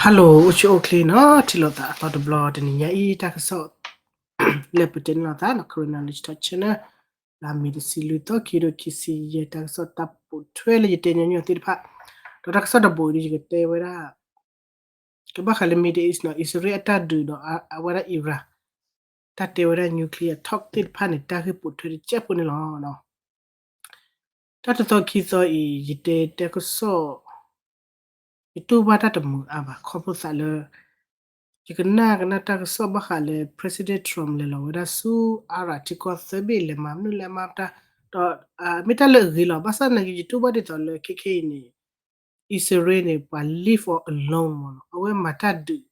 Hello အိၣ်ဆူၣ်အိၣ်ချ့နီၤ ထံၣ်လိာ်သးအသီတဘျီ တနံၤညါအံၤ တၢ်ကစီၣ် လၢပတဲန့ၢ်လိာ်သးနီၤ Karen Knowledge Talk Channel လါမ့ၤတဆံလွံၢ်သီ ခံကထိခံဆံယဲၢ် တၢ်ကစီၣ်တၢ်ပိာ်ထွဲလၢယတဲညီညီသ့ၣ်တဖၣ် ဒီးတၢ်ကစီၣ်တဘိအံၤဒီး ယကတဲဝဲဒၣ် ကဘၣ်ဃးလၢ Middle East နီၤ အံၣ်စရ့လးအတၢ်ဒုးဒီးအဝဲဒၣ် Iran တၢ်တဲဝဲဒၣ် nuclear talk သ့ၣ်တဖၣ်န့ၣ် တၢ်ဂ့ၢ်ပိာ်ထွဲတစဲးဖိန့ၣ်လီၤ. တၢ်တသီခံသီအံၤ ယတဲတၢ်ကစီၣ် ယတူၢ်ဘၣ်တၢ်တမုာ်အါဘၣ် ခီဖျိသးလၢ ယကနၣ်ကနၣ်တၢ်ကစီၣ်ဘၣ်ဃးလၢ President Trump လဲၤလီၤဝဲဒၣ်ဆူ Iran ထံကီၢ်သၢဘ့ၣ် လဲၤမၤမနုၤလဲၤမၤတၢ် ဒီးမ့ၢ်တၢ်လၢအဂ့ၤလီၤ ဘၣ်ဆၣ်သနာ်က့ ယတူၢ်ဘၣ်ဒ်သိးလၢခဲခဲအံၤန့ၣ် အံၣ်စရ့လးန့ၣ် ပှၤ leave အီၤ alone မ့ၢ်နီၤ အဝဲမၤတၢ်ဒုး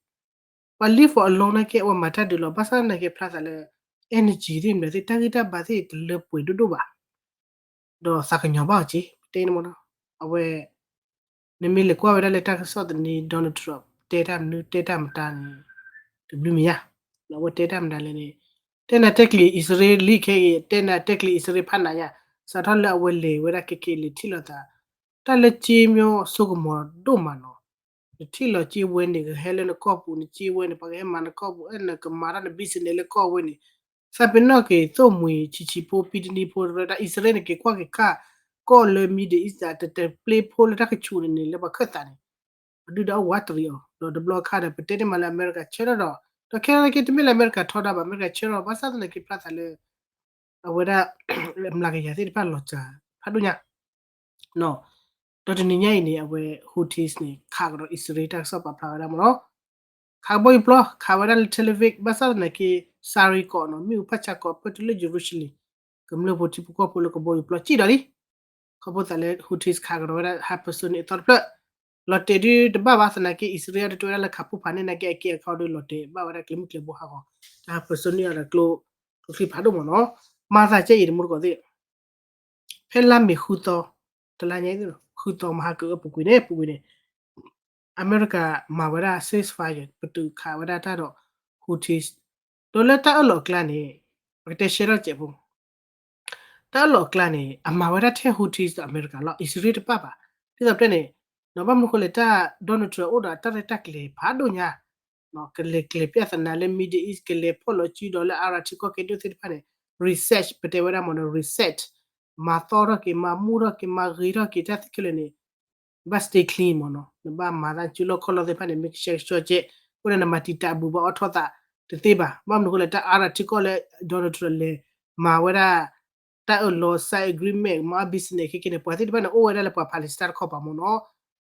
ပှၤ leave အီၤ alone နာ်က့ အဝဲမၤတၢ်ဒုးလီၤ ဘၣ်ဆၣ်သနာ်က့ ဖျါသးလၢ energy သ့ၣ်မနုၤသ့ၣ် တၢ်ဂံၢ်တၢ်ဘါသ့ၣ်တလၢပှဲၤဒိၣ်ဒိၣ်ဘၣ် ဒီးသးကညီၤဘၣ်အီၤက့ၤ ပတဲန့ၣ်မ့ၢ်နီၤ အဝဲ နမ့ၢ်လဲၤကွၢ်ဝဲဒၣ်လၢတၢ်ကစီၣ်သန့ Donald Trump တဲတၢ်မနုၤ တဲတၢ်မတၤန့ၣ် တဘျုးမံၤညါ အဝဲတဲတၢ်မတၤလဲၣ်န့ၣ် တဲနၤတဲကျံၤအံၣ်စရ့လးခဲအံၤ တဲနၤတဲကျံၤအံၣ်စရ့လးဖးနးညါ စးထီၣ်လၢအဝဲလဲၤဝဲဒၣ်ခဲခဲအံၤ လဲၤထံၣ်လိာ်သး တၢ်လၢက့မ့ၢ်စိကမီၤဒိၣ်မးနီၤ နထံၣ်လီၤက့ဝဲန့ၣ် ကဟဲလၢနကီၢ်ပူၤ နက့ဝဲန့ၣ် ပှၤကဟဲမၤနကီၢ်ပူၤ အဲၣ်နကမၤတၢ်န business လၢကီၢ်ဝဲန့ၣ် သးပ့ၤနီၣ်က့ၤသိၣ်မှံၤဆံးဆံးဖိ ပံတနံၤဖိ တၢ်အံၣ်စရ့လးန့ၣ် က့ၤကွၢ်က့ၤခါ ကီၢ်လၢ Middle East တၢ်တပျ့ဖိလၢတၢ်ကဆူးန့ၣ်န့ၣ် လၢပှၤခၢၣ်သးန့ၣ် ပဒုၣ်ဒီးအဝးတရံးအီၤ ဒီးတဘျီခါဒီး ပတဲတ့ၢ်မးလၢအမဲရကၤဆၢထၢၣ်ဒီး ဒီးခဲလၢာ်ခဲဆ့တမ့ၢ်လၢအမဲရကၤထီဒါဘၣ် အမဲရကၤဆၢထၢၣ် ဘၣ်ဆၣ်သနာ်က့ဖျါသးလၢ အဝဲဒၣ် အမျးကယၤသ့ၣ်တဖၣ်လီၤစၢ်ဖးဒိၣ်ညါ ဒီးတနံၤညါအံၤန့ၣ် အဝဲ Houthis န့ၣ် ခးကဒီးအံၣ်စရ့လးတၢ်ကစီၣ်ပာ်ဖျါဝဲဒၣ်မ့ၢ်နီၤ ခးကဘီယူၤပျီ ခးဝဲဒၣ်လၢ Tel Aviv ဘၣ်ဆၣ်သနာ်က့ Syria ကီးနီၤ မ့ၣ်အူဖးဆးကီး ပၢၢ်တုၤလၢ Jerusalem ကမျၢၢ်ဖိထံဖိကီၢ်ဖိလၢကဘီယူၤပျီစံၣ်ဒီးလံ ခီဖျိသးလၢ Houthis ခးကဒီးဝဲဒၣ် hypersonic အသီတဖျၢၣ် လီၤတဲာ်ဒုးတဘၣ်ဘၣ်သနာ်က့ အံၣ်စရ့လးတတဲဝဲဒၣ်လၢခးဖိဖးန့ၢ်နာ်က့ အက့အခီဒီးလီၤတဲာ်ဘၣ်ဝဲဒၣ်ကျဲမုၢ်ကျဲဘိဟးဂီၤ တၢ် hypersonic ဒီးကျိ ကျိချံဖးဒိၣ်မ့ၢ်နီၤ မၤသးကဲအံၤတမူတကိးသ့ၣ် ဖဲလါမ့ၤဃုသီ တလါညါအံၤ ဃုသီမဟါကအပူၤကွံာ်န့ၣ် ပူၤကွံာ်န့ၣ် အမဲရကၤမၤဝဲဒၣ် ceasefire ပတုာ်ခးဝဲဒၣ်တၢ်ဒီး Houthis ဒီးလၢတၢ်အၢၣ်လီၤအကျါန့ၣ် ပကတဲရှဲထီၣ်စဲးဖိ တၢ်အၢၣ်လီၤအကျါန့ၣ် အမၤဝဲဒၣ်ထဲ Houthis ဒီးအမဲရကၤလီၤ အံၣ်စရ့လးတပၣ်ဘၣ် ဒ်သိးပတဲန့ၣ် ဒီးဘၣ်မနုၤဃိလဲၣ် တၢ် Donald Trump အိၣ်ဒီးတၢ်ရဲၣ်တၢ်ကျဲၤဖးဒိၣ်ညါ ကလဲၤကျဲၤပျၢ်သနာ်လၢ Middle East ကလဲၤဖီၣ်လီၤစုဒီးလၢ Iran ထံကီၢ်ကဲဒိၣ်သ့ၣ်တဖၣ်န့ၣ် reset ပတဲဝဲဒၣ်မ့ၢ်နီၤ reset မၤသီထီၣ်က့ၤ မၤမူထီၣ်က့ၤ မၤဂ့ၤထီၣ်က့ၤ တၢ်သ့ခဲလၢာ်န့ၣ် နဘၣ် stay clean မ့ၢ်နီၤ နဘၣ်မၤသးစုလီၢ်ခီၣ်လီၢ်သ့ၣ်တဖၣ်န့ၣ် မ့ၢ်ကဆှဲကဆှီကဲ အဃိန့ၣ် နမၤတံာ်တာ်အဘူးဘၣ်အီၣ်ထီၣ်သးတသ့ဘၣ် ဘၣ်မနုၤဃိလဲၣ် တၢ် Iran ထံကီၢ်လၢ Donald Trump လဲၤမၤဝဲဒၣ် တၢ်အၢၣ်လီၤ sign agreement မၤ business ခဲကဲန့ၣ် ပှၤသ့ၣ်တဖၣ်န့ၣ် အိၣ်ဝဲဒၣ်လၢပှၤ Palestine တခီပၤမ့ၢ်နီၤ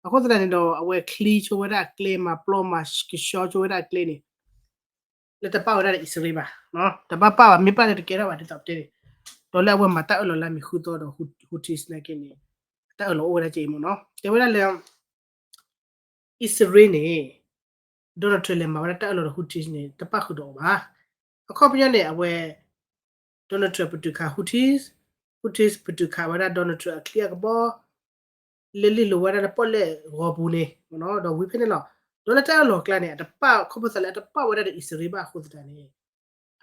အဃိသတးန့ၣ်ဒီး အဝဲ clear ဆိဝဲဒၣ်အကျဲ မၤပျီမၤကဆှီဆိဝဲဒၣ်အကျဲန့ၣ် လၢတပၣ်ဝဲဒၣ်ဒီးအံၣ်စရ့လးဘၣ် တဘၣ်ပၣ်ဘၣ် မ့ၢ်ပၣ်လၢတကဲထီၣ်ဘၣ်ဒ်သိးပတဲန့ၣ် ဒီးလၢအဝဲမၤတၢ်အၢၣ်လီၤလၢမ့ၤဃုသီဒီး Houthis နာ်က့န့ၣ် တၢ်အၢၣ်လီၤအိၣ်ဝဲဒၣ်ကဲအံၤမ့ၢ်နီၤ တဲဝဲဒၣ်လၢ အံၣ်စရ့လးန့ၣ် Donald Trump လဲၤမၤဝဲဒၣ်တၢ်အၢၣ်လီၤဒီး Houthis န့ၣ် တပၣ်ဃုာ်ဒီးအီၤဘၣ် အခီပညီန့ၣ် အဝဲ Donald Trump ပတုာ်ခး Houthis, Houthis ပတုာ်ခးဝဲဒၣ် Donald Trump အချံအကဘီ လၢလံၣ်လိၤဝဲဒၣ်လၢပီၣ်လဲၣ်ဂီၤပူၤန့ၣ် ဒီးဝံၤဖဲန့ၣ်လီၤ. ဒီးလၢတၢ်အၢၣ်လီၤအကျါန့ၣ် အတပၣ်ခီဖျိသးလၢအတပၣ်ဝဲဒၣ်ဒီးအံၣ်စရ့လးဘၣ်အဃိသတးန့ၣ်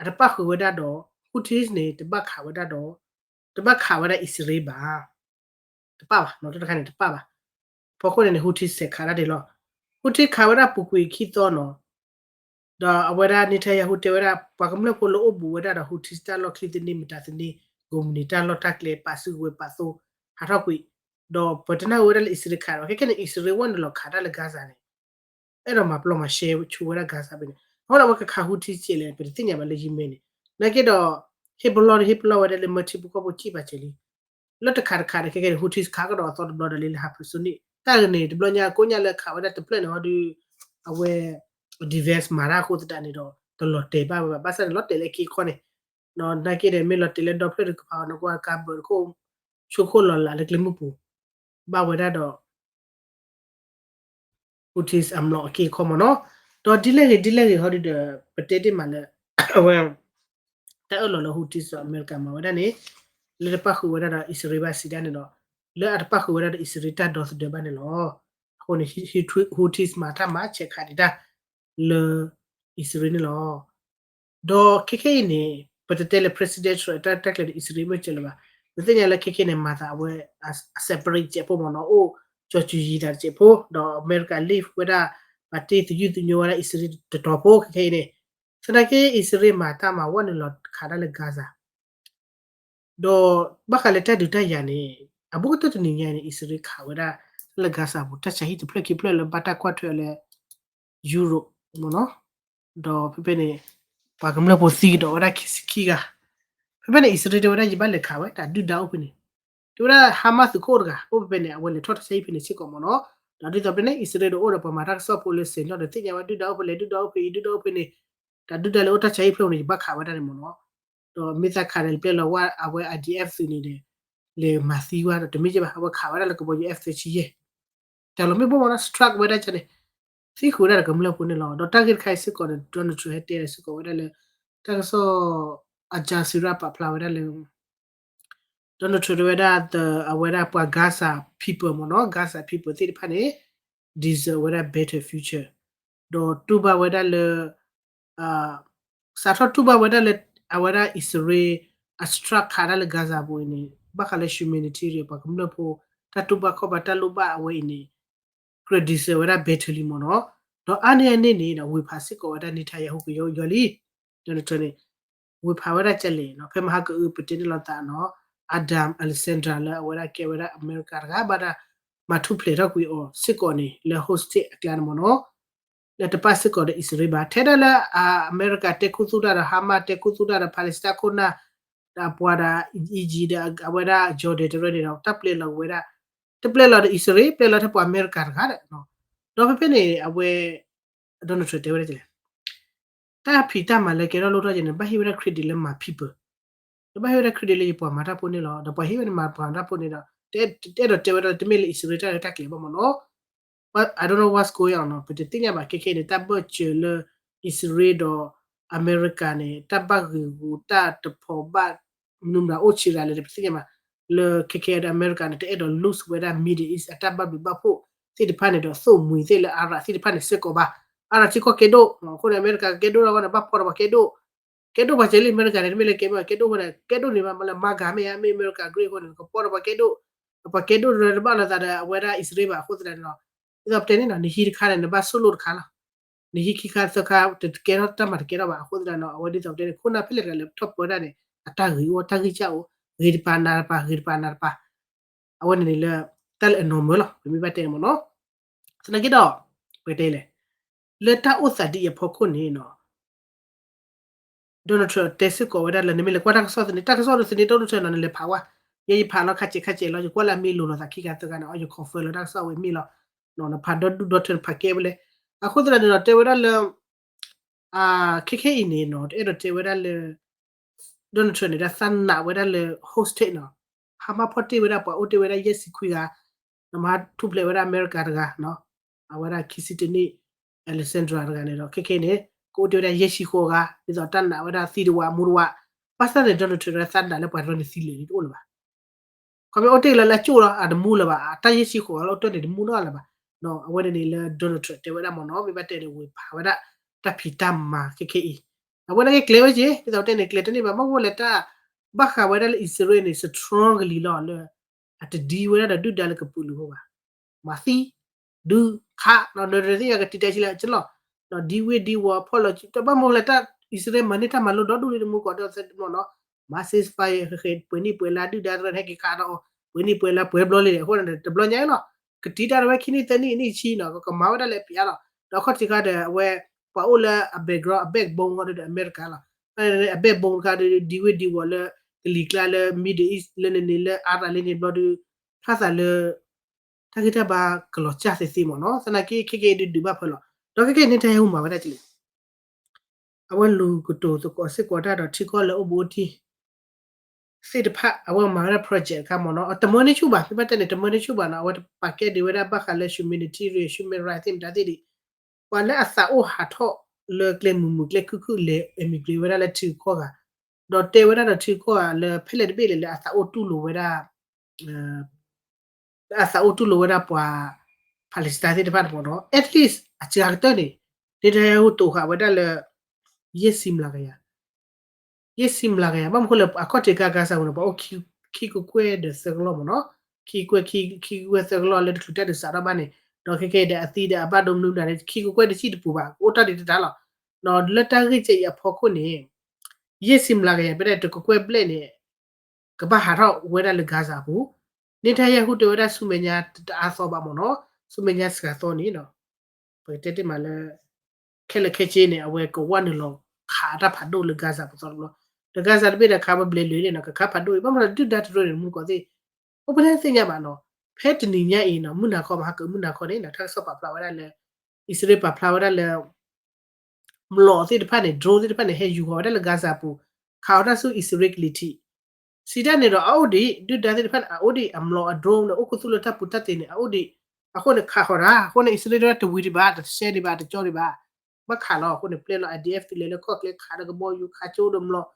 အတပၣ်ဃုာ်ဝဲဒၣ်ဒီး Houthis န့ၣ် တဘၣ်ခးဝဲဒၣ်ဒီး တဘၣ်ခးဝဲဒၣ်အံၣ်စရ့လးဘၣ် တပၣ်ဘၣ် တၢ်တခါန့ၣ်တပၣ်ဘၣ်. ဖီခိၣ်န့ၣ်န့ၣ် Houthis စဲးခးဒၣ်ဒ်လီၤ. Houthis ခးဝဲဒၣ်ပူၤကွံာ်ခံသီနီၤ ဒီးအဝဲဒၣ် Netanyahu တဲဝဲဒၣ် ပှၤကမျၢၢ်ဖိလၢအိၣ်ဘူးဝဲဒၣ်ဒီး Houthis တၢ်လီၢ်ချံသန့ မတၤသန့ ကိးမုၢ်နံၤတၢ်လီၢ်တၢ်ကျဲ ပာ်စုကဝဲၤပာ်သိ ဟးထီၣ်ကွံာ် ဒီးပတနၢ်ဟူဝဲဒၣ်လၢအံၣ်စရ့လးခးဒီး ခဲခဲန့ၣ် အံၣ်စရ့လးဝဲန့ၣ်လီၤခးတၢ်လၢ Gaza န့ၣ် အဲၣ်ဒိးမၤပျီမၤရှဲဆိဝဲဒၣ် Gaza ဖဲန့ၣ် အဃိဒီးအဝဲကခး Houthis စဲးလဲၣ် ပတသ့ၣ်ညါဘၣ်လၢယမ့ၢ်န့ၣ် နာ်က့ဒီး ဟ့ၣ်ပလီၢ်ဒီးဟ့ၣ်ပလီၢ်ဝဲဒၣ်လၢမၢထံဖိကီၢ်ဖိစံးဘၣ်စဲးလံ လၢတခးတခးဒီး ခဲခဲန့ၣ် Houthis ခးကဒီးအသီတဘျီဒီးလံလၢ hypersonic တၢ်ဂ့ၢ်န့ၣ် တဘျီညါကိးညါလၢခးဝဲဒၣ်တဖျၢၣ်န့ၣ်ဟီဒီး အဝဲ defense မၤတၢ်အဃိသတးန့ၣ်ဒီး တလီၤတဲာ်ဘၣ်ဝဲဘၣ် ဘၣ်ဆၣ်န့ၣ် လီၤတဲာ်လၢအက့အခီန့ၣ် နာ်က့ဒီးမ့ၢ်လီၤတဲာ်လၢဒီဖျၢၣ်တကပၤအီၤ နကွၢ်ကါဘၢၣ်တခိၣ် ဆိခိၣ်လီၤလးလၢကျဲမုၢ်ပူၤ ဘၣ်ဝဲဒၣ်ဒီး Houthis အမျိာ်အက့အခီမ့ၢ်နီၤ ဒီးဒ်လဲၣ်ဂ့ၤဒ်လဲၣ်ဂ့ၤဟီဒီး ပတဲတ့ၢ်မးလၢ အဝဲ တၢ်အၢၣ်လီၤလၢ Houthis ဒီးအမဲရကၤမၤဝဲဒၣ်န့ၣ် လၢတပၣ်ဃုာ်ဝဲဒၣ်ဒီးအံၣ်စရ့လးဘၣ်စံးဒၣ်န့ၣ်ဒီး လၢအတပၣ်ဃုာ်ဝဲဒၣ်ဒီးအံၣ်စရ့လးတၢ်ဒီသဒၢဘၣ်န့ၣ်လီၤ. အဃိန့ၣ် Houthis မၤတၢ်မၤဆဲးခးဒံးတၢ် လၢအံၣ်စရ့လးန့ၣ်လီၤ. ဒီးခဲခဲအံၤန့ၣ် ပတတဲလၢ President Trump တၢ်တၢ်ကျဲၤဒီးအံၣ်စရ့လးမ့ၢ်စဲးလၢၤဘၣ်. ပသ့ၣ်ညါလၢခဲခဲန့ၣ် မၤသးအဝဲ အ separate စဲးဖိမ့ၢ်နီၤ အိၣ်ကၠီၤစူၤယံၤတၢ်တစဲးဖိ ဒီးအမဲရကၤ leave ဝဲဒၣ် ပာ်တ့ၢ်သယုၢ်သညိဝဲဒၣ်အံၣ်စရ့လးတတီၤဖိခဲအံၤန့ၣ်, သနာ်က့အံၣ်စရ့လးမၤတၢ်မၤဝဲနုာ်လီၤခးဒၣ်လၢ Gaza ဒီးဘၣ်ဃးလၢတၢ်ဒုးတၢ်ယၤန့ၣ် အဘူးကတၢၢ်တနံၤညါအံၤန့ၣ် အံၣ်စရ့လးခးဝဲဒၣ်လၢ Gaza ပူၤ တၢ်ဆါဟံၣ်တဖျၢၣ်ခံဖျၢၣ်လၢဘၣ်တၢ်ကွၢ်ထွဲအီၤလၢ Europe မ့ၢ်နီၤ, ဒီးဖဲဖဲန့ၣ် ပှၤကမျၢၢ်ဖိသံကဒီးဝဲဒၣ်ခံဆံခံဂၤ, ဖဲဖဲန့ၣ် အံၣ်စရ့လးတဲဝဲဒၣ်ယဘၣ်လဲၤခးဝဲတၢ်ဒုၣ်ဒါအိၣ်ဖဲန့ၣ်, တဲဝဲဒၣ် Hamas သုးခိၣ်တဂၤ အိၣ်ဖဲဖဲန့ၣ် အဝဲလဲၤထီၣ်တၢ်ဆါဟံၣ်ဖဲန့ၣ်စ့ၢ်ကီးမ့ၢ်နီၤ, ဒီးဒ်သိးဖဲန့ၣ် အံၣ်စရ့လးဒီးအိၣ်ဒီးပှၤမၤတၢ်ကစီၣ်ဖိလၢစဲးနီၣ်ဒီးသ့ၣ်ညါဝဲဒုၣ်ဒါအိၣ်ဖဲလဲၣ် ဒုၣ်ဒါအိၣ်ဖဲအံၤ ဒုၣ်ဒါအိၣ်ဖဲန့ၣ်, တၢ်ဒုၣ်ဒါလၢအိၣ်တၢ်ဆါဟံၣ်ဖျၢၣ်န့ၣ် ယဘၣ်ခးဝဲဒၣ်န့ၣ်မ့ၢ်နီၤ, ဒီးမ့ၢ်သးခးဒီးပျဲလီၤဝဲအဝဲ I D F သုးန့ၣ်ဒီး လဲၤမၤသံဝဲဒီးတမ့ၢ်ကဲဘၣ် အဝဲခးဝဲဒၣ်လၢကဘီယူၤ F သၢဆံယဲၢ်, တၢ်လီၤမ့ၢ်ဘၣ်မ့ၢ်နီၤ strike ဝဲဒၣ်န့ၣ် သံဃုာ်ဝဲဒၣ်ဒီးကမျၢၢ်ဖိန့ၣ်လီၤ. ဒီးတၢ်ဂ့ၢ်တခါအံၤစ့ၢ်ကီးန့ၣ် Donald Trump ဟဲတဲစ့ၢ်ကီးဝဲဒၣ်လၢ တၢ်ကစီၣ် Al Jazeera ပာ်ဖျါဝဲဒၣ်လၢ Donald Trump တဲဝဲဒၣ် အဝဲဒၣ်ပှၤ Gaza people မ့ၢ်နီၤ Gaza people သ့ၣ်တဖၣ်န့ၣ် deserve ဝဲဒၣ် better future ဒီးတူၢ်ဘၣ်ဝဲဒၣ်လၢ စးထီၣ်တူၢ်ဘၣ်ဝဲဒၣ်လၢ အဝဲဒၣ်အံၣ်စရ့လး အ strike ခးဒၣ်လၢ Gaza ပူၤအံၤန့ၣ် ဘၣ်ဃးလၢ humanitarian ပှၤကမျၢၢ်ဖိ တၢ်တူၢ်ဘၣ်ခီၣ်ဘၣ်တၢ်လိၣ်ဘၣ်အဝဲအံၤန့ၣ် ကြၢး deserve ဝဲဒၣ် better လံမ့ၢ်နီၤ. ဒီးအါန့ၢ်အန့ၣ်န့ၣ်ဒီး ဝ့ၢ်ဖးစ့ၢ်ကီးဝဲဒၣ် Netanyahu ကယီကယီလံ Donald Trump န့ၣ် ဝ့ၢ်ဖးဝဲဒၣ်ကလဲၣ်နီၤ ဖဲမဟါကအု ပတဲန့ၢ်လိာ်သးနီၤ Adam Alexander လၢအဝဲဒၣ်ကဲဝဲဒၣ်အမဲရကၤတဂၤ ဘၣ်တၢ်မၤထူၣ်ဖျဲးထီၣ်ကွံာ်အီၤစ့ၢ်ကီးန့ၣ် လၢ hostage အကျါန့ၣ်မ့ၢ်နီၤ လၢတပၣ်စ့ၢ်ကီးဒီးအံၣ်စရ့လးဘၣ် ထဲဒၣ်လၢအမဲရကၤတဲခူသူၣ်တၢ်ဒီး Hamas တဲခူသူၣ်တၢ်ဒီး Palestine ခိၣ်နၢ် ဒီးအပှၤဒီး Egypt ဒီးအဝဲဒၣ် Jordan တရၢန့ၣ်ဒီး တၢ်ပျဲလီၤဝဲဒၣ် တပျဲလီၤဒီးအံၣ်စရ့လး ပျဲလီၤထဲပှၤအမဲရကၤတဂၤဒီး ဒီးဖဲဖဲန့ၣ် အဝဲ Donald Trump တဲဝဲဒၣ်လဲၣ် တၢ်ဖံးတၢ်မၤလၢကဲထီၣ်လိၣ်ထီၣ်ကဲန့ၣ် ဘၣ်ဟ့ၣ်ဝဲဒၣ် credit လၢ my people ဒီးဘၣ်ဟ့ၣ်ဝဲဒၣ် credit လၢယပှၤမၤတၢ်ဖိန့ၣ်လီၤ. ဒီးပှၤဟ့ၣ်ဝဲဒၣ်မၤပှၤမၤတၢ်ဖိန့ၣ်ဒီး တအဲၣ်ဒိးတဲဝဲဒၣ်တမ့ၢ်လၢအံၣ်စရ့လးတၢ်ရဲၣ်တၢ်ကျဲၤဘၣ်မ့ၢ်နီၤ I don't know what's going on နီၤ ပတသ့ၣ်ညါဘၣ် ခဲခဲအံၤန့ၣ် တၢ်ဘၢၣ်စၢၤလၢ အံၣ်စရ့လးဒီး အမဲရကၤန့ၣ် တၢ်ဘၣ်ဂ့ၢ်ဂူာ်တၢ်တဖိးဘၣ် မနုၤမတၤအိၣ်ဆံးဒၣ်လဲာ် ပတသ့ၣ်ညါဘၣ် လၢခဲခဲအံၤဒီး အမဲရကၤန့ၣ် တအဲၣ်ဒိး lose ဝဲဒၣ် Middle East အတၢ်ဘၣ်ဘျုးဘၣ်ဖှိၣ်သ့ၣ်တဖၣ်န့ၣ်ဒီး သိၣ်မှံၤသ့ၣ်လၢ Arab သ့ၣ်တဖၣ်န့ၣ်စ့ၢ်ကီးဘၣ် Arab ထံကီၢ်ကဲဒိၣ် အဃိန့ၣ် အမဲရကၤကကဲဒိၣ်ထီၣ်ဝဲန့ၣ် ဘၣ်ဖီၣ်ဒီးပှၤကဲဒိၣ် ကဲဒိၣ်ပှၤစဲးလံ အမဲရကၤန့ၣ် တမ့ၢ်လၢကဲမ့ၢ်ကဲဒိၣ်အဃိန့ၣ် ကဲဒိၣ်န့ၣ်မ့ၢ်လၢ MAGA မ့ၢ်ဧါ မ့ၢ်အမဲရကၤ green အဃိန့ၣ် ကဖီၣ်ဒီးပှၤကဲဒိၣ် ပှၤကဲဒိၣ်တရၢတဘၣ်လိာ်သးဒီးအဝဲဒၣ်အံၣ်စရ့လးဘၣ်အဃိသတးန့ၣ်လီၤ. ဒ်သိးပတဲန့ၣ်နီၤ နဟံးတခါန့ၣ် နဘၣ်ဆိၣ်လိၣ်တခါလီၤ. နဟံးခံခါသၢခါ တကဲထီၣ်တၢ်မၤတကဲထီၣ်ဘၣ်အဃိသတးန့ၣ်လီၤ. အဝဲဒ်သိးပတဲန့ၣ် ခိၣ်နၢ်ဖဲလဲၣ်တဂၤလဲၣ်ထီၣ်ပၢတၢ်န့ၣ် အတၢ်ဂ့ၤအိၣ် တၢ်ဂံၢ်စၢ်အိၣ် ဂ့ၤတပၤနၤတပၤ ဂ့ၤတပၤနၤတပၤ အဝဲန့ၣ်န့ၣ်လၢ တၢ်လၢအ normal လီၤ ပမ့ၢ်ဘၣ်တဲန့ၣ်မ့ၢ်နီၤ. သနာ်က့ဒီး ပကတဲလဲၣ် လၢတၢ်အိၣ်သးဒ်အံၤအဖီခိၣ်န့ၣ်နီၤ Donald Trump တဲစ့ၢ်ကီးဝဲဒၣ်လၢ နမ့ၢ်လဲၤကွၢ်တၢ်ကစီၣ်သန့ တၢ်ကစီၣ်သန့ Donald Trump နီၤ နလဲၤဖးဝဲ ယဲယဖးလီၤခါဆဲးခါဆဲးလီၤ ယကွၢ်လၢအမ့ၢ်လိၤလိာ်သးခံခါသၢခါန့ၣ် အီၤယ confirm လီၤတၢ်ကစီၣ်ဝဲမ့ၢ်လီၤ နဖးဒီဒူၣ်ဒီထၢနဖးကဲဝဲလဲၣ်. အဃိသတးန့ၣ်ဒီး တဲဝဲဒၣ်လၢ ခဲခဲအံၤန့ၣ်နီၤ တအဲၣ်ဒိးတဲဝဲဒၣ်လၢ Donald Trump န့ၣ် ဒၣ်သးနာ်ဝဲဒၣ်လၢ hostage နီၤ Hamas ဖီၣ်တ့ၢ်ဝဲဒၣ်ပှၤအိၣ်တ့ၢ်ဝဲဒၣ်ယဲၢ်ဆံခွံဂၤ နမၤထူၣ်ဖျဲးဝဲဒၣ်အမဲရကၤတဂၤ အဝဲဒၣ်ခံဆံတနံၣ် Alexandra တဂၤန့ၣ်ဒီး ခဲခဲအံၤန့ၣ် ကအိၣ်တ့ၢ်ဝဲဒၣ်ယဲၢ်ဆံဃိးဂၤ ဒ်သိးတၢ်နာ်ဝဲဒၣ်သံတဝးမူတဝး ဘၣ်ဆၣ်န့ၣ် Donald Trump ဒၣ်သးနာ်လၢပှၤတရၢန့ၣ်သံလၢာ်န့ၣ်တအိၣ်လၢၤဘၣ် ခီဖျိအိၣ်တ့ၢ်လၢလၢကၠိၣ်လီၤ အတမူလၢၤဘၣ် အတၢ်ယဲၢ်ဆံဃိးဂၤလၢအိၣ်တ့ၢ်န့ၣ် တမူနီတဂၤလၢၤဘၣ်. အဝဲန့ၣ်န့ၣ်လၢ Donald Trump တဲဝဲဒၣ်မ့ၢ်နီၤ မ့ၢ်ဘၣ်တဲန့ၣ် ဝ့ၤဖးဝဲဒၣ် တၢ်ဖံးတၢ်မၤခဲခဲအံၤ အဝဲန့ၣ်က့ကျဲၤဝဲက့ၤ ဒ်သိးပတဲန့ၣ် ကျဲၤတန့ၢ်ဘၣ် မ့ၢ်ဝဲလဲၤတၢ် ဘၣ်ဃးဝဲဒၣ်လၢအံၣ်စရ့လးန့ၣ် strong ကလံၤလီၤလၢ အတဒံဝဲဒၣ်ဒီးဒုၣ်ဒါလၢကပုာ်လုးဖိဘၣ် မၤသံ ဒုး ခး နရသ့ၣ်ညါကတံာ်တာ်ဆံလၢအကလီၢ် ဒံဝ့ၢ်ဒံဝီၤဖီၣ်လီၤ တဘၣ်မ့ၢ်လၢတၢ် အံၣ်စရ့လးမၤန့ၢ်တၢ်မၤလိဒိၣ်ဒိၣ်လံတမူကီး တမ့ၢ်နီၤ မၤ ceasefire ဃဲဃဲ ပှဲၤနံၣ်ပှဲၤလါဒုၣ်ဒါတရၢန့ၣ် ဟဲက့ၤခးဒီးအီၤ ပှဲၤနံၣ်ပှဲၤလါပှဲၤဘျီလံန့ၣ် အဃိန့ၣ် တဘျီညါအံၤလီၤ ကတံာ်တာ်ဝဲခံနံၣ်သၢနံၣ်နံၣ်ဆံနီၤ ကကမၤဝဲဒၣ်လၢအပျးလီၤ ဒီးအခီၣ်ထံးခါဒီး အဝဲ ပှၤအိၣ်လၢအ background အ backbone ဃီဒီးအမဲရကၤလီၤ အ backbone တခါဒီး ဒံဝ့ၢ်ဒံဝီၤလၢ ကလံၤကျါလၢ Middle East လၢန့ၣ်န့ၣ်လၢ Arab လၢန့ၣ်ဘျီဒီး ဖျါသးလၢ တၢ်ဂံၢ်တၢ်ဘါကလီၤစၢ်သ့သ့မ့ၢ်နီၤ သနာ်က့ခဲကဲဒုးဒုးဘၣ်ဖၢလီၤ ဒီးခဲကဲန့ၣ်တၢ်ဟဲဟူးမၤဝဲဒၣ်ကလဲၣ် အဝဲလူၤကတိၤသကိးစ့ၢ်ကီးတၢ်ဒီးထံကီၢ်လၢအိၣ်ဘူးအိၣ်တံၢ် သ့ၣ်တဖၣ် အဝဲမၤဝဲဒၣ် project တခါမ့ၢ်နီၤ အတမၢန့ၢ်ဆူၣ်ဘၣ် မ့ၢ်ဘၣ်တဲန့ၣ် တမၢန့ၢ်ဆူၣ်ဘၣ်နီၤ အဝဲတပာ်ကဲဒံးဝဲဒၣ်ဘၣ်ဃးလၢ humanitarian human right သ့ၣ်မတၤသ့ၣ်ဒံး ပှၤလၢအသးအိၣ်ဟးထီၣ်လၢကျဲမုာ်မုာ်ကျဲခုၣ်ခုၣ်လဲၤ immigrate ဝဲဒၣ်လၢထံဂုၤကီၢ်ဂၤ ဒီးတဲဝဲဒၣ်ဒီးထံဂုၤကီၢ်ဂၤလၢဖဲလဲၣ်တဘ့ၣ်လဲၣ်လၢအသးအိၣ်တူၢ်လိာ်ဝဲဒၣ် လၢအသးအိၣ်တူၢ်လိာ်ဝဲဒၣ်ပှၤ Palestine သ့ၣ်တဖၣ်တမ့ၢ်နီၤ at least အစှၤကတၢၢ်န့ၣ် ဒ်တဟဲဟူးတိာ်ဃာ်ဝဲဒၣ်လၢ ယဲၢ်ဆံမျးကယၤ ယဲၢ်ဆံမျးကယၤ ဘၣ်မနုၤဃိလၢအခီၣ်ထံးခါ Gaza ပူၤန့ၣ် ပှၤအိၣ်ခံကကွဲၢ်ဒီးသၢကလီၢ်မ့ၢ်နီၤ ခံကကွဲၢ် ခံကကွဲၢ်သၢကလီၢ်လၢတချုးတၢ်ဒုးစးထီၣ်ဘၣ်န့ၣ် ဒီးခဲကဲဒီးအသံဒီးအဘၣ်ဒိမနုၤမတၤန့ၣ် ခံကကွဲၢ်တဆံတပူၤဘၣ် ကအိၣ်တ့ၢ်ဒံးတတၢ်လီၤ. ဒီးလၢတၢ်ဂ့ၢ်ကဲအံၤအဖီခိၣ်န့ၣ် ယဲၢ်ဆံမျးကယၤ ဖဲဒၣ်တကကွဲၢ်ဘျဲၣ်န့ၣ် ကဘၣ်ဟးထီၣ်ဝဲဒၣ်လၢ Gaza အပူၤ, Netanyahu တဲဝဲဒၣ်ဆူမဲာ်ညါတအါသီဘၣ်မ့ၢ်နီၤ, ဆူမဲာ်ညါစှၤသီန့ၣ် ပကတဲတ့ၢ်မးလၢ ခဲလၢာ်ခဲဆ့န့ၣ် အဝဲကဝၢ်နုာ်လီၤခးအတၢ်ဖးဒိၣ်လၢ Gaza ပူၤသီတဘျီ, ဒီး Gaza တဘ့ၣ်ဒီးခးဝဲဘျဲးလွံၢ်န့ၣ်နီၤ ကခးဖးဒိၣ်အံၤ ဘၣ်မနုၤဒုၣ်ဒါတရၢန့ၣ် မူတကိးသ့ၣ် အိၣ်ပတဲသ့ၣ်ညါဘၣ်နီၤ, ဖဲတနံၤညါအံၤနီၤ မုၢ်နၤခီမဟါက မုၢ်နၤခီန့ၣ်နီၤ တၢ်ကစီၣ်ပာ်ဖျါဝဲဒၣ်လၢ အံၣ်စရ့လးပာ်ဖျါဝဲဒၣ်လၢ မျိာ်သ့ၣ်တဖၣ်န့ၣ် drone သ့ၣ်တဖၣ်န့ၣ် ဟဲယူၤဃီၤဝဲဒၣ်လၢ Gaza ပူၤ, ခးအီၤတၢ်ဆူအံၣ်စရ့လးကလံၤထံး, စံးတၢ်န့ၣ်ဒီး အအိၣ်ဒံး ဒုၣ်ဒါသ့ၣ်တဖၣ်န့ၣ် အအိၣ်ဒံး အမျိာ်အ drone န့ၣ် အိၣ်ခူသူၣ်လၢတၢ်ပူၤတၢ်သ့ၣ်န့ၣ် အအိၣ်ဒံး, အဃိန့ၣ် ခးဃီၤတၢ်, အဃိန့ၣ် အံၣ်စရ့လးတဝံၤဒံးဘၣ် တရှဲဒံးဘၣ် တကၠီဒံးဘၣ်, ဘၣ်ခးလီၤ အဃိန့ၣ် ပျဲလီၤ IDF တုၤလဲၤလၢကီၢ်ကျဲ ခးဒီးကဘီယူၤ ခးကၠိဒီးမျိာ်,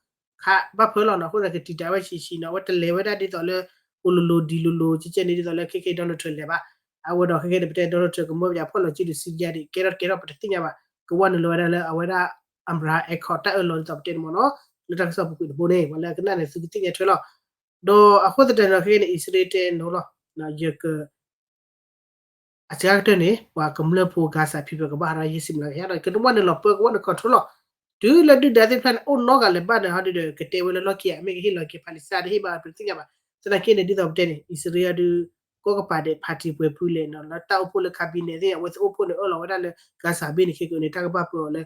ခးဘၣ်ဖၢလီၤနီၤ, အဃိန့ၣ် ကတံာ်တာ်ဝဲဆံးဆံးနီၤ, အဝဲတလဲၤဝဲဒၣ်ဒ်သိးလၢ အိၣ်လိၤလိၤဒံးလိၤလိၤ ကဲကဲန့ၣ် ဒ်သိးလၢခဲကဲ Donald Trump လဲၤဘၣ်, အဝဲဒီးခဲကဲန့ၣ် ပတဲ Donald Trump ကမၢပယီၤဖီၣ်လီၤစုဒီး Syria ဒံး ကဲထီၣ်တကဲထီၣ် ပတသ့ၣ်ညါဘၣ်, ကဝၢ်နုာ်လီၤဝဲဒၣ်လၢအဝဲဒၣ် Abraham Accord တၢ်အၢၣ်လီၤဒ်သိးပတဲန့ၣ်မ့ၢ်နီၤ, လၢတၢ်ကစီၣ်ပူၤကွံာ်တဘိန့ၣ် ပှၤလၢအကနၣ်န့ၣ် သုကသ့ၣ်ညါထွဲလီၤ, ဒီးအဃိသတးန့ၣ် ခဲကဲန့ၣ် အံၣ်စရ့လးတဲနီၤလီၤ, ယက အစှၤကတၢၢ်န့ၣ် ပှၤကမျၢၢ်ဖိ Gaza people ကဘၣ်ဟးထီၣ်ယဲၢ်ဆံမျးကယၤဒီး ကနဝၢ်နုာ်လီၤပၢကဝၢ်နုာ် control လီၤ, တုၤလၢဒုၣ်ဒါသ့ၣ်တဖၣ်န့ၣ် အိၣ်နီတဂၤလၢၤဘၣ်န့ၣ် ဟီဒုဒီး ကတဲဝဲလၢလီၢ်ခံ အမ့ၢ်ကဟ့ၣ်လီၤက့ၤ Palestine တဟ့ၣ်ဘၣ် ပတသ့ၣ်ညါဘၣ်, သနာ်က့န့ၣ် ဒ်သိးပတဲန့ၣ် အံၣ်စရ့လးဒုး ကိးကပၤဒဲး party ပှဲၤဖုလဲၣ်နီၤ လၢတၢ်အိၣ်ဖှိၣ်လၢ cabinet သ့ၣ် အဝဲသ့ၣ်အိၣ်ဖှိၣ်န့ၣ် အၢၣ်လီၤဝဲဒၣ်လၢ Gaza ဘ့ၣ်န့ၣ် ခဲကဲန့ၣ် တၢ်ကဘၣ်ပၢအီၤလၢ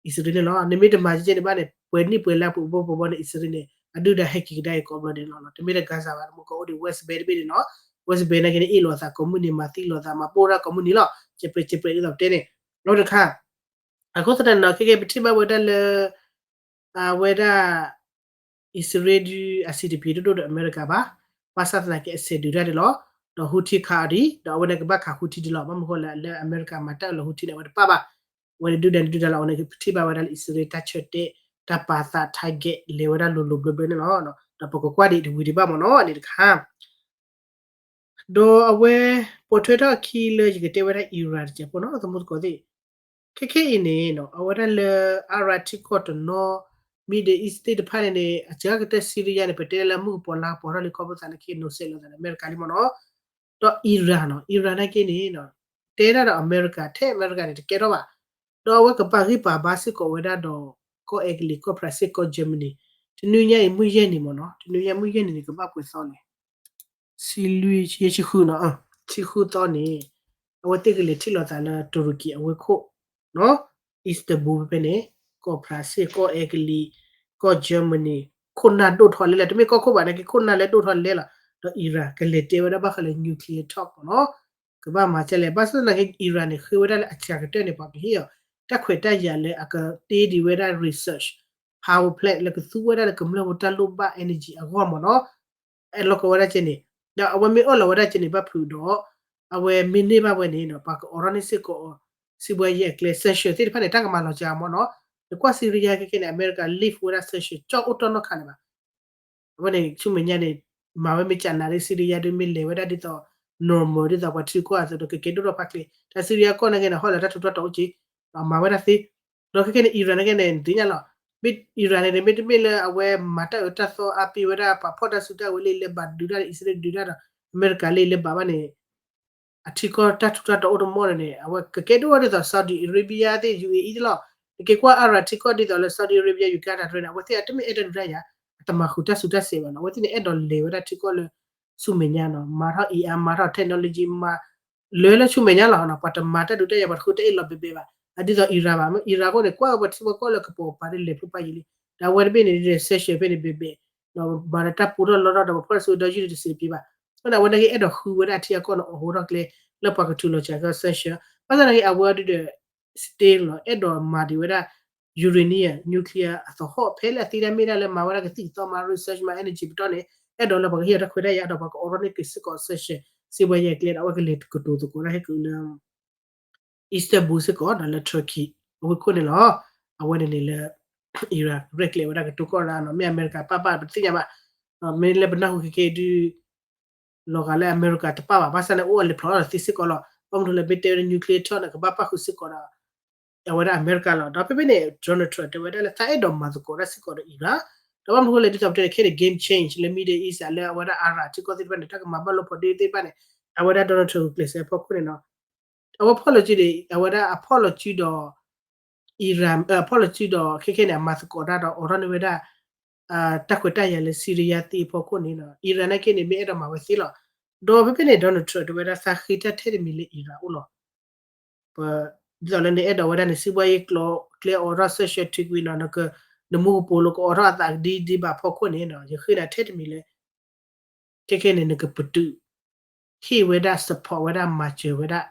အံၣ်စရ့လးန့ၣ်လီၤ. နမ့ၢ်တမၤကဲကဲန့ၣ်ဘၣ်န့ၣ် ပှဲၤနံၣ်ပှဲၤလါပူၤဘီဘီဘီန့ၣ် အံၣ်စရ့လးန့ၣ် အဒုၣ်ဒါဟဲက့ၤကဒါက့ၤကိးဘျီဒဲးန့ၣ်လီၤ. တမ့ၢ်လၢ Gaza ဘၣ် မ့ၢ်ကအိၣ်ဒံး West Bank တဘ့ၣ်န့ၣ်နီၤ, West Bank နာ်က့န့ၣ် အ့ၣ်လိာ်သးကိးမုၢ်နံၤ မၤသံလိာ်သး မၤပိၢ်ဒၣ်ကိးမုၢ်နံၤလီၤ, ကဲပြဲးကဲပြဲးဒ်သိးပတဲန့ၣ်, လီၤတခါ အဃိသတးန့ၣ်နီၤ ခဲကဲ ပထံၣ်ဘၣ်ဝဲဒၣ်လၢ အဝဲဒၣ် အံၣ်စရ့လးဒုး အဆင်တပြေဒိၣ်ဒိၣ်ဒီးအမဲရကၤဘၣ်, ဘၣ်ဆၣ်သနာ်က့ အဆဲးဒုးတၢ်ဒံးလီၤ, ဒီး Houthi ခးအီၤဒံး ဒီးအဝဲန့ၣ်ကဘၣ်ခး Houthi ဒံးလီၤ. ဘၣ်မနုၤဃိလဲၣ် လၢအမဲရကၤမၤတၢ်အၢၣ်လီၤ Houthi န့ၣ် အဝဲတပၣ်ဘၣ်, အဝဲန့ၣ်ဒုၣ်ဒါန့ၣ်ဒုၣ်ဒါလီၤ. အဝဲန့ၣ်ပထံၣ်ဘၣ်ဝဲဒၣ်လၢအံၣ်စရ့လးတၢ်ဆၢတဲာ် တၢ်ပာ်သး target လဲၤဝဲဒၣ်လိၤလိၤဘျၢဘျၢန့ၣ်လီၤ. ဒီးပကကွၢ်ဒံးတဝံၤဒံးဘၣ်မ့ၢ်နီၤ န့ၣ်တခါ ဒီးအဝဲ ပိာ်ထွဲထီၣ်အခံလၢယကတဲဝဲဒၣ် Iran တစဲးဖိနီၤ သမူသကိးသ့ၣ်, ခဲခဲအံၤန့ၣ် အဝဲဒၣ်လၢ Arab ထံကီၢ်တနီၤ Middle East သ့ၣ်တဖၣ်န့ၣ်န့ၣ် အစှၤကတၢၢ် Syria န့ၣ် ပတဲလၢမုၢ်ကပီၤလါကပီၤထီၣ်လံ ခီဖျိသးနာ်က့ နီၢ်စဲးလိာ်သးဒီးအမဲရကၤလံမ့ၢ်နီၤ, ဒီး Iran နီၤ Iran နာ်က့န့ၣ် တဲဒၣ်ဒီးအမဲရကၤ ထဲအမဲရကၤန့ၣ် တကဲထီၣ်ဘၣ်, ဒီးအဝဲကပာ်ဂံၢ်ပာ်ဘါစ့ၢ်ကီးဝဲဒၣ်ဒီး ကီၢ်အဲကလံး ကီၢ်ဖရၣ်စ့ၣ် ကီၢ် Germany, တနွံညါအံၤမုၢ်ယဲၢ်နံၤမ့ၢ်နီၤ တနွံညါမုၢ်ယဲၢ်နံၤန့ၣ် ကဘၣ်ပှဲၤသီလဲၣ် ဆံလွံၢ် ဆံဃုနီၤ, ဆံဃုသီန့ၣ် အဝဲသ့ၣ်ကလဲၤထံၣ်လိာ်သးလၢ တူရကံအဝ့ၢ်ခိၣ်နီၤ, Istanbul ဖဲဖဲန့ၣ်, ကီၢ်ဖရၣ်စ့ၣ် ကီၢ်အဲကလံး ကီၢ် Germany, ခိၣ်နၢ်ဒိၣ်ထီၣ်လဲလဲၣ်, တမ့ၢ်ကီၢ်ခိၣ်ဘၣ်နာ်က့ ခိၣ်နၢ်လၢဒိၣ်ထီၣ်လဲလဲၣ်လီၤ. ဒီး Iran ကလဲၤတဲဝဲဒၣ်ဘၣ်ဃးလၢ nuclear talk နီၤ, ကဘၣ်မၤကဲလဲၣ်, ဘၣ်ဆၣ်သနာ်က့ Iran န့ၣ် ဃ့ဝဲဒၣ်လၢအစှၤကတၢၢ်န့ၣ် ပှၤကဟ့ၣ်အီၤ တၢ်ခွဲးတၢ်ယာ်လၢအကတ့ဒံးဝဲဒၣ် research power plant လၢကသူဝဲဒၣ်လၢကမျၢၢ်ဖိတၢ်လိၣ်ဘၣ် energy အဂီၢ်မ့ၢ်နီၤ, အဲၣ်လိာ်ကွံာ်ဝဲဒၣ်ကဲန့ၣ်, ဒီးအဝဲမ့ၢ်အၢၣ်လီၤဝဲဒၣ်ကဲန့ၣ်ဘၣ်ဖုးဒီး အဝဲမ့ၢ်န့ၢ်ဘၣ်ဝဲန့ၣ်နီၤ ပှၤကအိးထီၣ်န့ၢ်စ့ၢ်ကီး စံးဘှါယဲၢ်အကျဲ sanction သ့ၣ်တဖၣ်န့ၣ် တၢ်ကမၤလီၤစှၤမ့ၢ်နီၤ, နကွၢ် Syria ခဲခဲန့ၣ် အမဲရကၤ lift ဝဲဒၣ် sanction ကၠီၣ်အိၣ်တီၢ်နီၢ်ခါလၢၤဘၣ် အဝဲန့ၣ် ဆူမဲာ်ညါန့ၣ် မၤဝဲမ့ၢ်ကနးလၢ Syria ဒုးမ့ၢ်လဲၤဝဲဒၣ်ဒ်သိး normal ဒ်သိးပှၤထံကီၢ်အသိးဒီး ကကဲဒိၣ်ထီၣ်ဖးကျဲ, တၢ် Syria ကီၢ်နာ်က့န့ၣ် ဟီၣ်လၢတၢ်ထူးတၢ်တီၤအိၣ်က့ၤ, ဒီးမၤဝဲဒၣ်သ့, ဒီးခဲခဲန့ၣ် Iran နာ်က့န့ၣ် ဒ်ညါလီၤ, မ့ၢ် Iran န့ၣ် မ့တမ့ၢ်လၢအဝဲမၤတၢ်အၢတၢ်သီအါပ့ၤဝဲဒၣ် ပှၤဖီၣ်တၢ်စုတၢ်ဝဲၤလၢအံၤလၢဘၣ်ဒုးတၢ်ဒီး အံၣ်စရ့လးဒုးတၢ်ဒီး အမဲရကၤလၢအံၤလၢဘၣ်ဘၣ်န့ၣ် အထံကီၢ်တၢ်ထူးတၢ်တီၤအိၣ်တမီၢ်န့ၣ်န့ၣ် အဝဲကကဲဒိၣ်ဝဲဒ်သိး Saudi Arabia သ့ၣ် ယူၣ်အ့အံသ့ၣ်လီၤ, နက့ၤကွၢ် Arab ထံကီၢ်ဒ်သိးလၢ Saudi Arabia ယူၤကၤတၢ်တရၢန့ၣ် အဝဲသ့ၣ်အတမ့ၢ်အဲၣ်ဒိးဒုးတၢ်ယၤ, အတမၤဃုာ်တၢ်စုတၢ်စဲးဘၣ်နီၤ, အဝဲသ့ၣ်န့ၣ် အဲၣ်ဒိးလဲၤဝဲဒၣ်ထံကီၢ်လၢ ဆူမဲာ်ညါနီၤ, မၤထီၣ် A I မၤထီၣ် technology မၤ လၢလၢဆူမဲာ်ညါလီၤနီၤ, ပှၤတမၤတၢ်ဒုးတၢ်ယၤ ပှၤတဃုတၢ်အ့ၣ်လိာ်ဘဲဘဲဘၣ်, အဒ်သိး Iran ဘၣ်, Iran အဃိန့ၣ် ကွၢ်ဝဲပှၤထံဖိကီၢ်လၢကပိာ်ပာ်ဒ်လဲၣ်ဖျိပာ်ယံာ်လံ, ဒီးအဝဲတဘ့ၣ်န့ၣ် sanction ဖဲန့ၣ်ဘဲဘဲ ဒီးမၤဒီးတၢ်ပူထီၣ်လီထီၣ်ဒီး ပှၤဖီၣ်တၢ်စုဒီယုၢ်န့ၣ်တစဲးတပံၤဘၣ်, အဃိန့ၣ် အဝဲနာ်က့အဲၣ်ဒိးဃုဝဲဒၣ်အထံအကီၢ်န့ၣ် အိးထီၣ်ကျဲ လၢပှၤကထုးလီၤစှၤကီၢ် sanction, ဘၣ်ဆၣ်နာ်က့ အဝဲအီၤဒုဒီး stay လီၤ, အဲၣ်ဒိးမၤဒံးဝဲဒၣ် uranium, nuclear အသဟီၣ် ဖဲလၢအသံတၢ်မ့ၢ်ဒၣ်လၢမၤဝဲဒၣ်ကသံၣ်ကသီ မၤ research မၤ energy ပတီၢ်န့ၣ် အဲၣ်ဒိးလၢပှၤကဟ့ၣ်အီၤတၢ်ခွဲးတၢ်ယာ် ဒီးပှၤကအိးထီၣ်န့ၢ်က့ၤစ့ၢ်ကီး sanction စံးဘှါယဲၢ်အကျဲဒီး အဝဲကလဲၤကတိၤသကိးတၢ်ဟဲက့ၤလၢ Istanbul စ့ၢ်ကီး ဒီးလၢ Turkey အဝ့ၢ်ခိၣ်န့ၣ်လီၤ. အဝဲန့ၣ်န့ၣ်လၢ Iran ရဲၣ်ကျဲၤဝဲဒၣ်ကတိၤကီၢ်ရၢနီၤ, မ့ၢ်အမဲရကၤပၢ်ပၢ်ပတသ့ၣ်ညါဘၣ်, မ့ၢ်လၢပနၢ်ဟူခဲကဲဒုး လီၤဂာ်လၢအမဲရကၤတပၢ်ဘၣ်, ဘၣ်ဆၣ်န့ၣ် အိၣ်အလဲၤဖျိးထီၣ်ဒီးသ့စ့ၢ်ကီးလီၤ. ဘၣ်မနုၤလဲၣ် မ့ၢ်တဲဝဲဒၣ် nuclear talk န့ၣ် ကဘၣ်ပၣ်ဃုာ်စ့ၢ်ကီးဒီး အဝဲဒၣ်အမဲရကၤလီၤ. ဒီးဖဲဖဲန့ၣ် Donald Trump တဲဝဲဒၣ်လၢသးအဲၣ်ဒိးမၤသကိးတၢ်စ့ၢ်ကီးဒီး Iran, ဒီးဘၣ်မနုၤအဃိလဲၣ် ဒ်သိးပတဲန့ၣ် ခဲန့ၣ် game change လၢ Middle East လၢအဝဲဒၣ် Arab ထံကီၢ်သ့ၣ်တဖၣ်န့ၣ် တၢ်ကမၤဘၣ်လိာ်ဖိးဒ့သ့ၣ်တဖၣ်န့ၣ် အဝဲဒၣ် Donald Trump ဂုာ်ကျဲးစၢးဖီခိၣ်န့ၣ်နီၤ အဝဲဖီၣ်လီၤစုဒီး အဝဲဒၣ်အဖီၣ်လီၤစုဒီး Iran အဖီၣ်လီၤစုဒီး ခဲခဲန့ၣ် အမၤသကိးတၢ်ဒီးအိးထီၣ်န့ၢ်ဝဲဒၣ် တၢ်ခွဲးတၢ်ယာ်လၢ Syria သ့ၣ်အဖီခိၣ်န့ၣ်နီၤ Iran နာ်က့န့ၣ် မ့ၢ်အဲၣ်ဒိးမၤဝဲသ့လီၤ. ဒီးဖဲဖဲန့ၣ် Donald Trump တဲဝဲဒၣ်သးဃ့တၢ်ထဲတမံၤလၢ Iran အိၣ်လီၤ. ဒ်သိးလၢနအဲၣ်ဒိးဝဲဒၣ်န့ၣ် စံးဘှီယ့ၣ်ကျိၤကျဲအိးထီၣ် စဲးဆှၢထုးကွံာ်နီၤ နမူကပိာ်လိၤကအိးထီၣ်အသးကဒံဒံဘၣ်ဖီခိၣ်န့ၣ်နီၤ ယဃ့နၤထဲတမံၤလၢ ခဲခဲန့ၣ် နကပတုာ် ဟ့ၣ်ဝဲဒၣ် support ဝဲဒၣ် မၤစၢၤဝဲဒၣ်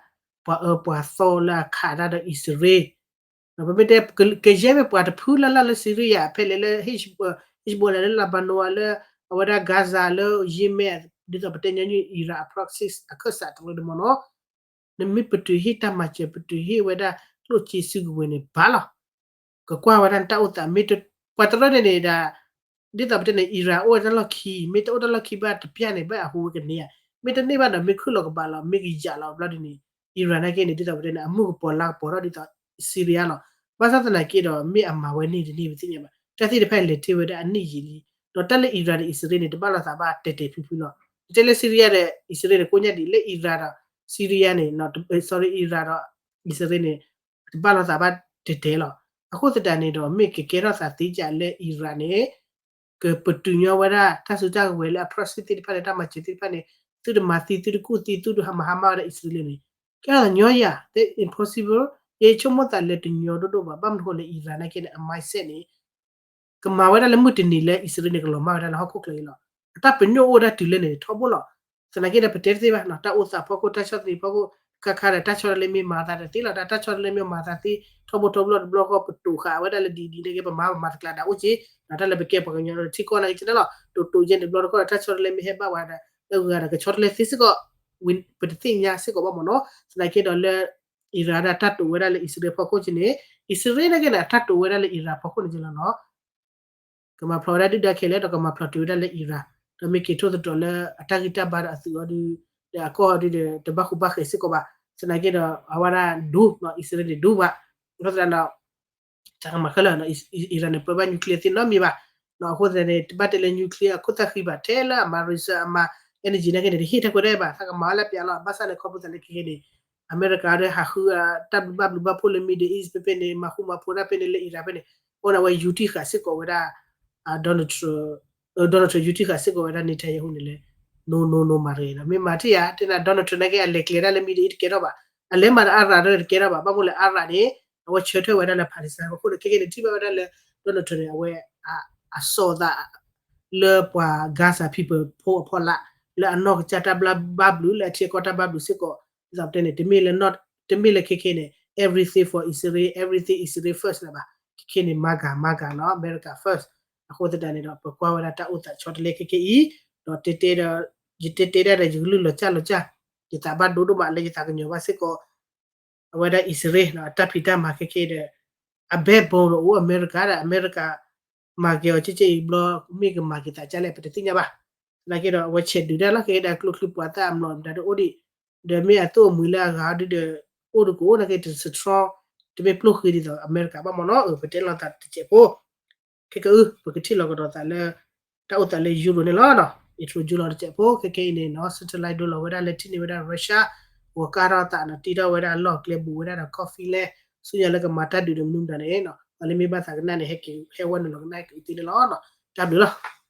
ပှၤအၢပှၤသီလၢအခးတၢ်ဒီးအံၣ်စရ့လး ပမ့ၢ်တဲ ကယဲၢ်မ့ၢ်ပှၤတဖုလၢ်လၢ်လၢ Syria ဖဲလဲၣ်လၢ Hezbollah လၢ Lebanon လၢ အဝဲဒၣ် Gaza လၢ Yemen ဒ်သိးပတဲညီနုၢ် Iran အ proxies အခၢၣ်စးတလၢတမီၤနီၤ နမ့ၢ်ပတုာ်ဟ့ၣ်တၢ်မၤစၢၤ ပတုာ်ဟ့ၣ်ဝဲဒၣ်ကျိၣ်စ့စုကဝဲၤန့ၣ် ဘၣ်လီၤ. ကကွၢ်ဝဲဒၣ်နတၢ်အိၣ်သး မ့ၢ်တ ပှၤတရၢန့ၣ်န့ၣ်ဒၣ် ဒ်သိးပတဲန့ၣ် Iran အိၣ်ဝဲတၢ်လီၢ်ခံ မ့ၢ်တအိၣ်တၢ်လီၢ်ခံဘၣ်တပျၢ်န့ၣ် ဘၣ်အဟူဝဲကန့ၢ်ဧါ မ့ၢ်တန့ၢ်ဘၣ်ဒီး မ့ၢ်ခုၣ်လီၤကဘၣ်လီၤ မ့ၢ်ကယာ်လီၤဘျီဒ်န့ၣ် Iran နာ်က့န့ၣ် ဒ်သိးပတဲန့ၣ် အမုၢ်ကပီၤလါကပီၤထီၣ်ဒ်သိး Syria လီၤ. ဘၣ်ဆၣ်သနာ်က့ဒီး မ့ၢ်အမၤဝဲန့ၣ်တန့ၢ်ပသ့ၣ်ညါဘၣ် တၢ်သ့ၣ်တဖၣ်လဲၤထ့ဝဲဒၣ်အနံၣ်ယံာ်လံ ဒီးတၢ်လၢ Iran ဒီးအံၣ်စရ့လးန့ၣ် တဘၣ်လိာ်သးဘၣ်တဲာ်တဲာ်ဖျုးဖျုးလီၤ. တဲလၢ Syria ဒီးအံၣ်စရ့လးန့ၣ် ကိးညါဒံး လၢ Iran ဒီး Syria န့ၣ် sorry Iran ဒီးအံၣ်စရ့လးန့ၣ် တဘၣ်လိာ်သးဘၣ်တဲာ်တဲာ်လီၤ. အဃိသတးန့ၣ်ဒီး မ့ၢ်ကကဲထီၣ်သးသ့ကၢ်လၢ Iran န့ၣ် ကပတုာ်ညီဝဲဒၣ် တၢ်စုတၢ်ကဝဲၤလၢအ proxy သ့ၣ်တဖၣ်လၢတၢ်မၤစၢၤသ့ၣ်တဖၣ်န့ၣ် သုတမၤသံ သုတကူၣ်သံ သုတမၤဟါမၢ်ဝဲဒၣ်အံၣ်စရ့လးန့ၣ် ကဲထီၣ်သးညီယၤ impossible ယဆိကမိၣ်သးလၢတညီဒိၣ်ဒိၣ်ဘၣ် ဘၣ်မနုၤဃိလဲၣ် Iran နာ်က့န့ၣ် အ mindset န့ၣ် ကမၤဝဲဒၣ်လၢမုၢ်တနံၤလၢအံၣ်စရ့လးန့ၣ် ကလီၤမၢ်ဝဲဒၣ်လၢဟီၣ်ခိၣ်ချၢအံၤလီၤ. အတၢ်ပညိၣ်အိၣ်ဝဲဒၣ်တုၤလၢန့ၣ်ထီဘိလီၤ. သနာ်က့ဒီးပတဲတသ့ဘၣ် တၢ်အိၣ်သးဖီခိၣ် တၢ်ဆီၣ်သနံးဖီခိၣ် ခါခါဒီးတၢ်ဆီတလဲမ့ၢ်မၤသးတသ့လီၤ. တၢ်ဆီတလဲမ့ၢ်မၤသးသ့ ထီဘိထီဘိလီၤတဘျီဃီ ပတိာ်ဃာ်ဝဲဒၣ်လၢဒ်ဒ်န့ၣ်က့ ပမၤပမၤတကျါဒီးအိၣ်က့ တၢ်လၢပကဲပှၤကညီဒီးထံကီၢ်နာ်က့န့ၣ်လီၤ တိာ်တိာ်ယဲၢ်တဘျီတခီၣ်ဒီး တၢ်ဆီတလဲမ့ၢ်ဟဲဘၣ်ဝဲဒီး လၢဂၤဒီးကဆီတလဲသ့စ့ၢ်ကီး ပတသ့ၣ်ညါစ့ၢ်ကီးဘၣ်မ့ၢ်နီၤ. သနာ်က့ဒီးလၢ Iran ဒၣ်တၢ်တိာ်ဝဲဒၣ်လၢအံၣ်စရ့လးဖီခိၣ်က့န့ၣ် အံၣ်စရ့လးနာ်က့န့ၣ် အတၢ်တိာ်ဝဲဒၣ်လၢ Iran ဖီခိၣ်န့ၣ်က့လီၤနီၤ ကမၤဖျိးဝဲဒၣ်ဒုၣ်ဒါခဲလၢာ်ဒီးကမၤဖျိးတုၤဝဲဒၣ်လၢ Iran ဒီးမ့ၢ်က့ၤထိၣ်သတြီၤလၢအတၢ်ဂံၢ်တၢ်ဘါဒီးအသုးအီၤဒုး ဒီးအကီၢ်အီၤဒုးဒီး တဘၣ်ဃူဘၣ်ဃဲးစ့ၢ်ကီးဘၣ်. သနာ်က့ဒီး အဝဲဒၣ်ဒိၣ်နီၤ အံၣ်စရ့လးန့ၣ်ဒိၣ်ဘၣ် ဒီးသရၣ်ဒီး တၢ်ကမၤခဲလၢာ် Iran န့ၣ် ပၢဘၣ် nuclear သ့နီတမံၤဘၣ်. အဃိသတးန့ၣ် တဘၣ်တဲလၢ nuclear အခိၣ်သၣ်ဃံဘၣ် ထဲလၢအမၤ research အမၤ energy နာ်က့န့ၣ် တဟ့ၣ်တၢ်ခွဲးတၢ်ယာ်ဘၣ် သးကမၤဝဲလၢပျးလီၤ. ဘၣ်ဆၣ်န့ၣ် ခီဖျိသးလၢခဲခဲန့ၣ် အမဲရကၤဒီးဟးဃုတၢ်ဘျုးဘၣ်ဘျုးဘၣ်ဖှိၣ်လၢ Middle East ဖဲဖဲန့ၣ် မၤဃူမၤဖိးတၢ်ဖဲန့ၣ်လၢ Iran ဖဲန့ၣ် အဃိန့ၣ် အဝဲယူၤထံၣ်ဃာ်စ့ၢ်ကီးဝဲဒၣ် Donald Trump, Donald Trump ယူၤထံၣ်ဃာ်စ့ၢ်ကီးဝဲဒၣ် Netanyahu န့ၣ်လဲၣ် no no no မၤတဂ့ၤနီၤ မ့ၢ်မၤထံၣ်ဧါ တဲနၤ Donald Trump နာ်က့အလဲၤကျဲၤဒၣ်လၢ Middle East တကဲထီၣ်ဘၣ် အလဲၤမၤဒီး Arab ဒီးတကဲထီၣ်ဘၣ် ဘၣ်မနုၤလဲၣ် Arab န့ၣ် အဝဲဆၢထၢၣ်ဝဲဒၣ်လၢ Palestine အဃိန့ၣ် ခဲခဲန့ၣ် ထံၣ်ဘၣ်ဝဲဒၣ်လၢ Donald Trump န့ၣ် အဝဲ အစီၣ်သး လၢပှၤ Gaza people ဖိအဖီလာ် လၢအနီၢ်ကစၢ်တၢ်ဘျါဘၣ်ဘျုး လၢအထံအကီၢ်တၢ်ဘျါဘျုးစ့ၢ်ကီး ဒ်သိးပတဲန့ၣ် တမ့ၢ်လၢ တမ့ၢ်လၢခဲခဲန့ၣ် everything for Israel, everything Israel first လၢၤဘၣ် ခဲခဲန့ၣ် MAGA, MAGA နီၤ America first အဃိသတးန့ၣ်ဒီး ပကွၢ်ဝဲဒၣ်တၢ်အိၣ်သးဆီတလဲခဲခဲအံၤ ဒီးတဲတဲဒီး ယတဲတဲဒၣ်ဒီး ယကလုၢ်လီၤစၢ်လီၤစၢ် ယသးဘၣ်ဒိဒိၣ်မးလၢယသးကညီၤဘၣ်စ့ၢ်ကီး အဝဲဒၣ်အံၣ်စရ့လး အတၢ်ဖံးတၢ်မၤခဲခဲဒီး အ backbone ဒီးအိၣ် America ဒီး America မၤက့ၤအီၤကဲကဲအံၤဘျီ မ့ၢ်ကမၤက့ၤသးဒ်လဲၣ် ပတသ့ၣ်ညါဘၣ်. သနာ်က့ဒီး အဝဲဆဲးဒုးတၢ်လီၤ ခဲခဲဒီး ကျိချံမျိာ်သၣ်အမျိာ်မတၤဒ်အိၣ်ဒံး ဒီးမ့ၢ်အသိၣ်အမှံၤလၢအဂၤဒ်ဒီး အိၣ်တကအိၣ်နာ်က့ တstrong တမ့ၢ်ပျိၢ်ဃံဒ်သိး America ဘၣ်မ့ၢ်နီၤ ပတဲလီၤသးတစဲးဖိ ခဲကအု ပကထံၣ်လီၤကဒီးသးလၢ တၢ်အိၣ်သးလၢ Europe န့ၣ်လီၤ. Intro ယိလီၤတစဲးဖိ ခဲခဲအံၤန့ၣ်နီၤ satellite ဒိလီၤဝဲဒၣ်လၢထံၣ်န့ၢ်ဝဲဒၣ် Russia ဂီၤကါထီၣ်သးနီၤ တ့ထီၣ်ဝဲဒၣ်လီၢ်ကျဲဘူးဝဲဒၣ်ဒီး coffee လဲ ဆူညါလၢကမၤတၢ်ဒုးဒီးမနုၤမတၤန့ၣ်နီၤ ပှၤလၢမ့ၢ်ဘၣ်သးကနၣ်န့ၣ် ဟဲက့ၤဟဲဝဲနုာ်လီၤကနၣ်က့ၤသ့န့ၣ်လီၤ. တၢ်ဘျုးလီၤ.